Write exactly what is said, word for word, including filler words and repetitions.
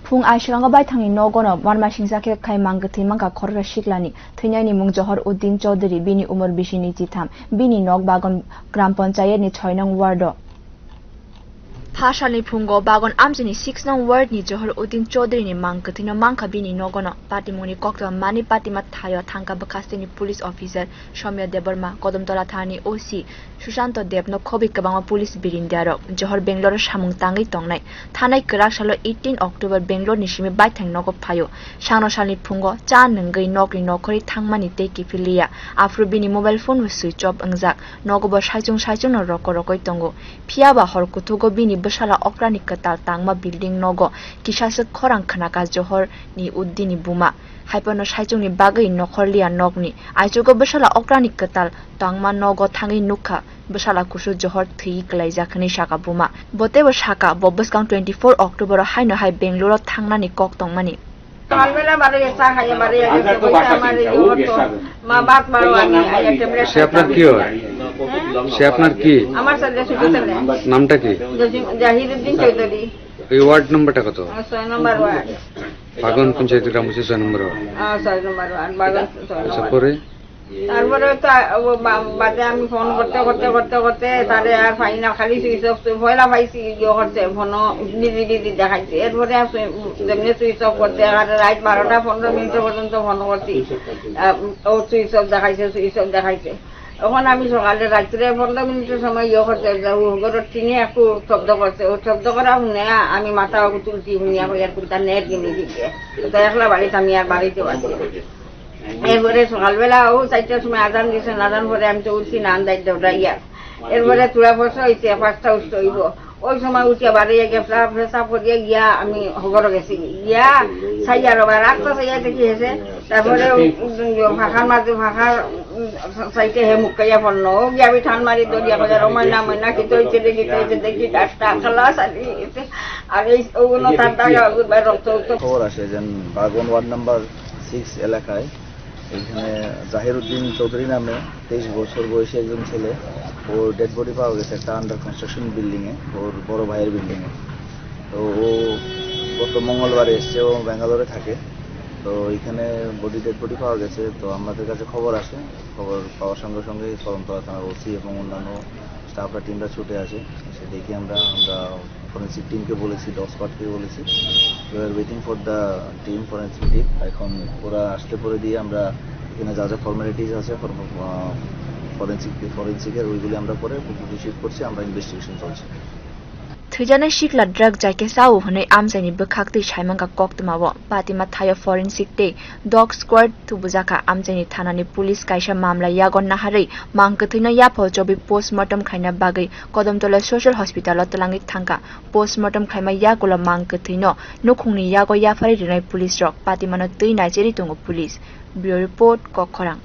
Phung aisrango baithangni nogono warmasingcha khe khai mangkwthwi mankha khoroksa siklani. Thwinaini mung Johor Uddin Chaudhary, bini umor bisi ni chitham. Bini nok Bagon Gram Panchayat ni soi nong ward o. Pha salni phungo Bagon amchaini six nong ward ni Johor Uddin Chaudhary ni mangkwthwino mankha bini nogono. Patimungni koktwma mani patima thaio thangkha bwkhasteni police officer Somya Debbarma, Kodamtola thani O C Sushanto Debno khobwi kwbangma police birindiarok Johor Bangalore samung tangwi tongnai. Thanai kwrak salo eighteen October Bangalore ni simi baithang nogo phaio. Sangno salni phungo cha nwngwi nokni nokhorwi thangmani tei kiphilliya. Aphuru bini mobile phone bo switch off wngjak. Nogo bo saichung saichungno roko rokoi tongo. Phiyaba hor kuthugo bini bwsala okrani kwtal tangma building nogo kisaswk khorang khnakha Johor ni Uddini buma. Haiphano saichungni bagwi nokhorliya nokni. Aichugo bwsala okrani kwtal tangma nogo thangwi nukha. Bwsala kusu Johor thwi kwlaijak hwnwi saka buma. Bo teibo saka, bo bwskang twenty four October o haino hai Bangalore o thangnani kok tongmani. সকালবেলা বারো এসা খাইয়ে বারো এসে বইতে আমার এই ঘর তো মা ভাত বারো আনি আইয়া ট্যাবলেট সে আপনার কি হয়? সে আপনার কি? আমার ছেলে, ছোট ছেলে। নামটা কি? জসিম-, জাহিরুদ্দিন চৌধুরী। এই ওয়ার্ড নম্বরটা কত? আহ, ছয় নম্বর ওয়ার্ড। বাগন পঞ্চায়েত গ্রাম হচ্ছে ছয় নম্বর ওয়ার্ড। আহ, ছয় নম্বর ওয়ার্ড, বাগন ছয় আচ্ছা, নম্বর। পরে? তারপরে তো, আ, ও বা-, বাদে আমি ফোন করতে, করতে, করতে, করতে, তারে আর পাই না, খালি সুইচ অফ, তো পয়লা পাইছি, ইয়ে করছে, ফোনও বিজি, বিজি দেখাইছে। এরপরে আর সু-, যেমনি সুইচ অফ করছে, আর রাত বারোটা পনেরো মিনিট পর্যন্ত ফোন করছি। আ, ও সুইচ অফ দেখাইছে, সুইচ অফ দেখাইছে। এখন আমি সকালে রাত্রে পনেরো মিনিটের সময় ইয়ে করছে, যে ও ঘরের টিনে একটু শব্দ করছে, ও শব্দ করা শুনে আমি মাথা তুলছি, শুনিয়া কই আর কোনটা নেট কিনে দিচ্ছে। তো একলা বাড়িতে আমি আর বাড়িতে পারছি না। এরপরে সকালবেলা ও চারটার সময় আজান দিছে, আজান পরে আমি তো উঠছি না, আন্দাজ দৌড়াইয়া। এরপরে তোরা বসে হইছে, পাঁচটা উঠতে হইব। ওই সময় উঠিয়া বাড়িয়ে গিয়া ফ্লা-, ফ্রেশ আপ করিয়া গিয়া আমি হগরো গেছি। গিয়া সাইয়া রবা, রাস্তা সাইয়া দেখি হেসে। তারপরে ও, উম, ফাঁকার মাঝে ফাঁকার, উম, সাইডে হে মুক্কাইয়া পড়লো। ও গিয়া আমি টান মারি দৌড়িয়া কইয়া, "ও ময়না, ময়না, কি তো হইছে রে, কি তো হইছে?" দেখি গাছটা খালাস আর এই, আর এই ওগুলো তার দাগা, ওগুলো রক্ত, রক্ত। খবর আসে যেন বাগন ওয়ার্ড নাম্বার সিক্স এলাকায় এখানে জাহিরুদ্দিন চৌধুরী নামে তেইশ বছর বয়সী একজন ছেলে, ওর ডেড বডি পাওয়া গেছে একটা আন্ডার কনস্ট্রাকশন বিল্ডিংয়ে, ওর বড় ভাইয়ের বিল্ডিংয়ে। তো ও গত মঙ্গলবারে এসছে, ও ব্যাঙ্গালোরে থাকে। তো এখানে বডি, ডেড বডি পাওয়া গেছে। তো আমাদের কাছে খবর আসে, খবর পাওয়ার সঙ্গে সঙ্গেই কদমতলা থানার ওসি এবং অন্যান্য স্টাফরা, টিমরা ছুটে আসে। এসে দেখি আমরা, আমরা ফরেন্সিক টিমকে বলেছি, ডগ স্কোয়াডকে বলেছি। We are waiting for the team, forensic team. এখন ওরা আসলে পরে দিয়ে আমরা এখানে যা যা ফর্মালিটিস আছে, ফর-, আহ, ফরেন্সিক, ফরেন্সিকের ওইগুলি আমরা পরে রিসিভ করছি, আমরা ইনভেস্টিগেশন চলছে। Thwijana sikla drug jaike sao hwnwi amchaini bwkhak twi saimangkha koktwmao. Patima thaio forensic tei dog squad thubujakha. Amchaini thanani police kaisa mamla yago naharwi mang kwthwino yaphao chobwi postmortem khlaina bagwi Kodamtola Social Hospital o twlangwi thangkha. Postmortem khlaima yagulo mang kwthwino nukhungni yago yapharwi rwnai police rok. Patimano twi naicherwi tongo police. Bureau Report, Kokkhorang.